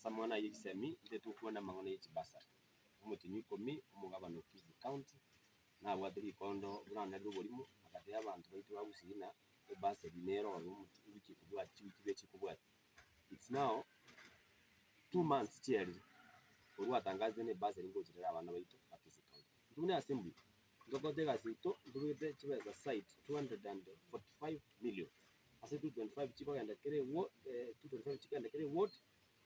Ase amang'ana ayio chisemi, intwe tokwana amang'ana ye chibasari. Omotienyi ikomi, omogabana o Kisii County, nabwate rikondo buna narire oborimo, agatebia abanto baito ba Gusii ng'a ebasari nere ororo omochi ewiki ekobwatia chiwiki ibere chikobwatia. It's now 2 months chiarire, korwa atangasete na ebasari ngochirere abana baito ba Kisii County. Intwe buna assembly, ntokorete egasi yaito, ntobegete chibesa aside 245 million, ase 225 chikogenda kera eward, 225 chikogenda kera eward,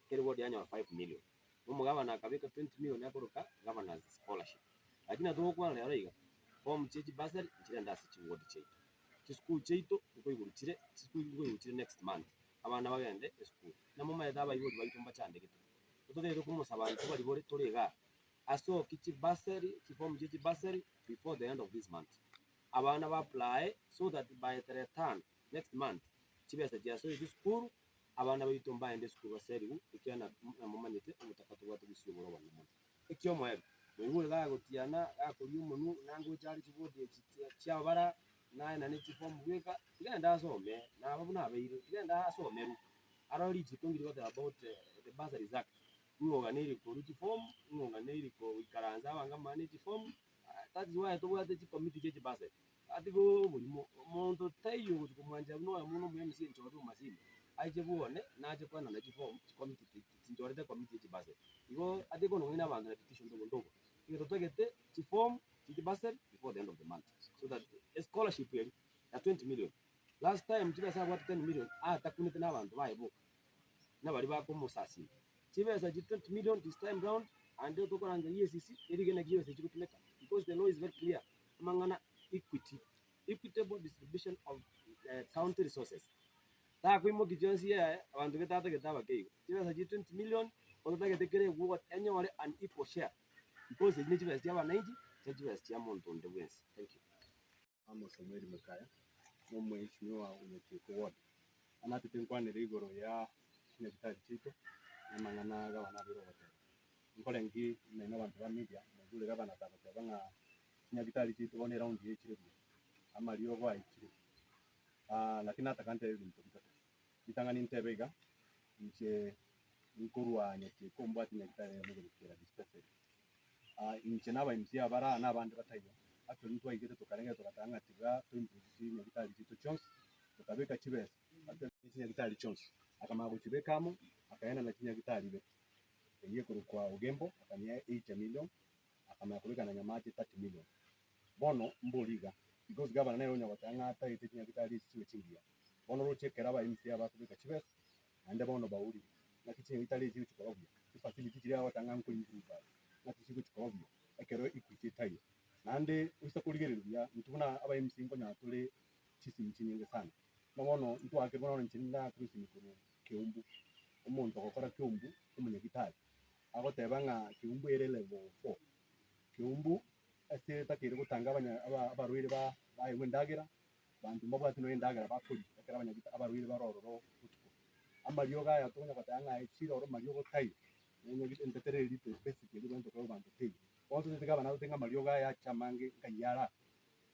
kera eward yanyora 5 million. Na omogabana akabeka 20 million akoroka governor's scholarship. Lakini nabo togokwana rero iga, form chie chibasari nchirende ase chiward chiaito. Chisukuru chiaito nkoigoro chire, chisukuru nkoigoro chire next month, abana bagende esukuru. Namomaete abaibori baito mbachandegete, totagete komosaba intwe baribore tore igaa, asoki chibasari, chiform chie chibasari before the end of this month. Abana ba apply so that by tarehe tano next month, chibesa chiasoire chisukuru, abana baito mbaende esukuru baserigwe, ekiagera namomanyete omotaka tobwate gusii oboro obonene mono. Ekiomoerio, moigure gagotiana, gakoria omonwe, nangocha are chibodi echi chiabara, naenane chiform bweka, tiga ende asome, naba buna abeire, tiga ende asomerwe, arore richiko ngiri goteba about the Bursaries Act, ng'o oganeire korwa chiform, ng'o oganeire goikaransa abange amang'ana ya chiform, that is why tobwate chikomiti chia chibasari. Atiga oborimo, omonto taiyo ogochia komwanchera buna oyomo buna omo MC nchorire omomasini, aiche bwone nache koenana chiform chikomiti tinchorete ekomiti ya chibasari. Igo atige konong'aina abanto na vitisho ndogo ndogo. Egento totagete chiform chia chibasari before the end of the month so that escholarship eria ya 20 million, last time chibesa abwate 10 million atakunete na abanto baye boka, na baria bakomosasima. Chibesa echi 20 million this time round, ande tokorangeria EACC erige naki chibesa echi chigotumeka because the law is very clear, amang'ana equity, equitable distribution of county resources. Takoimokia chionsi yaye abanto gete atagete abake igo. Chibesa chiri 20 million ototagete kera eward enyore an equal share because echi ne chibesa chia abananchi tari chibesa chia monto onde bwensi. Thank you. Amos Samuel Mokaya, nomoeshimiwa o Nyachiko Ward. Anatete nkwanere igoro ya chinyagitari chiaito na amang'ana gavana abeire ogoteba. Nkore nki nainwe abanto ba media moigure gavana tagoteba ng'a chinyagitari chiaito bono eround eye echire buya, amariogo aikire. Lakini nataka ntebe ebinto bitato. Ritang'ani ntebe iga, inche nkorwa Nyachiko mbwate nyagitari eyemo igoro dispensary. Inche na aba MCA abare aa na abande bataiyo, actually ntwaigete tokarengera togateba ng'a tiga to improve chinyagitari chiaito chionsi, tokabeka chibesa actually chinyagitari chionsi, akamanya gochibeka amo, akaenana chinyagitari ibere, eyio ekorokwa Ogembo akanyea 80 million, akamanya kobeka na Nyamache 30 million. Bono mbori iga, because gavana nere onya goteba ng'a atagete chinyagitari echi chibe chingiya, bono roche ekero aba MCA bakobeka chibesa, naende bono baurire, naki chinyagitari echi chigochi koba buya, chifacility chiria agoteba ng'a nko improve are, naki chigochi koba buya ekero equity etaiyo. Naende oise korigereria buya, intwe buna aba MCA nkonyora tore chisimi chinyinge sana, buna bono ntwaakire bono inche ndakure esimi korwa Keumbu, omonto ogokora Keumbu omonyagitari, agoteba ng'a Keumbu ere level four, Keumbu ase etakeire gotanga abanya aba abarwaire ba baegwe endagera, banto mbabwati nonya endagera bakoria ekero abanyagita abarwaire bare ororo botuko. Amariogo aya tokonya goteba ng'a aye chire oro mariogo taiyo, nonya entetere eria basic eria ebwenerete koegwa banto teiyo. Bono totagete gavana agote ng'a amariogo aya ache amange nkai ara,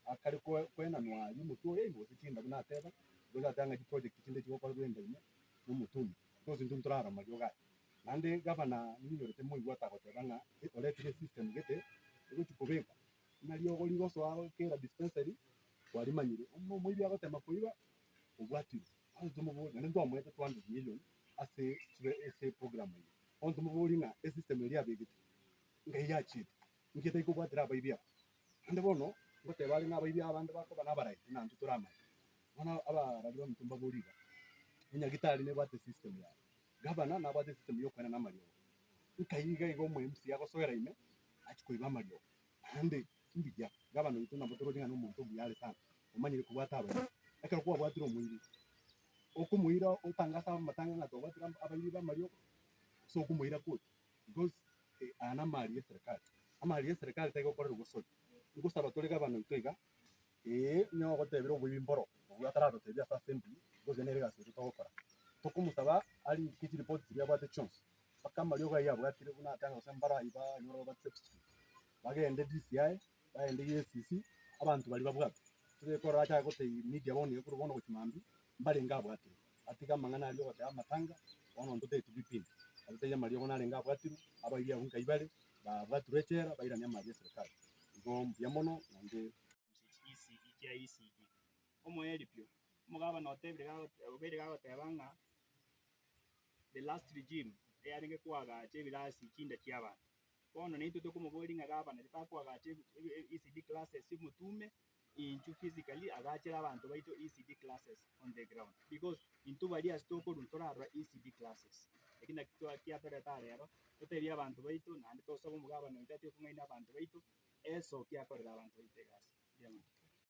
akare koe koenanwa aria omotwe oye ime gose chinda buna ateba, gose ateba ng'a chiproject chinde chigokorerwa enda ime na omotwe oyo, because intwe ntorarora amariogo aya. Naende gavana ninyorete moigwa tagoteba ng'a oretire esystem gete egochi kobekwa, buna riogo rigosoa kera dispensary kwarimanyire, buna omoibi agotema koiba obwatirwe. Bono tomoborie naende ntwamoete 200 million ase chibe ase eprogram eye. Bono tomoborie ng'a esystem eria abegete ngai yachiete, inki etari kobwatera abaibi aba. Naende bono ngoteba are ng'a abaibi aba bande bakoba nabarai buna intwe toramanye. Bono abarari baminto mbaborie iga, enyagitari nebwate esystem yaye, gavana nabwate esystem ya okoenana amariogo, nkai iga iga omo MCA agosoera ime achie koiba amariogo. Naende mbuya, gavana oito nabo toroche ng'a nomonto omuya are sana, omanyire kobwata abairi. Ekero kwabwatire omoiri, okomoira otangase amatanga ng'a twabwatire abairi b'amariogo, gose okomoira koti because aya namari ya eserekari, amari ya eserekari tari gokorerwa gosori. Ngosaba tore gavana oito iga, ee onye ogotebera oboibi mboro, obwo atararotebia ase assembly, gose nere egasi yaito togokora. Tokomosaba arike chiripoti chiria abwate chionsi, mpaka amariogo ayio abwatire buna atanga gose mbarai banyore babatiswe, bagende DCI, bagende EACC, abanto baria babwatwe. Tobeke korora achake gotebia media bono iga korwa bono gochia mambia, mbarenge abwatire. Atiga amang'ana aria ogoteba amatanga, bono ntotebeti vipindi. Atotebie amariogo narenge abwatirwe, abairi abwo nkai bare, babwatirwe echela bairanie amari eserikari. Igo mbuya mono naende. ECE kia ECD. Omoeripio, omogabana otebire gagote obeire gagoteba ng'a the last regime eyarenge koagacha ebirasi chinda chia abanto. Bono naintwe tokomoboria ng'a gabana titakoagacha ebi ebi ECD classes omotume intwe physically agachere abanto baito ECD classes on the ground because intwe baria ase tokorwa ntorarora ECD classes. Eki naki twa kiatoreta aa rero, totebie abanto baito naende tosabe omogabana oito atige kong'aina abanto baito, esoki akorere abanto baito egasi. Mbuya mono.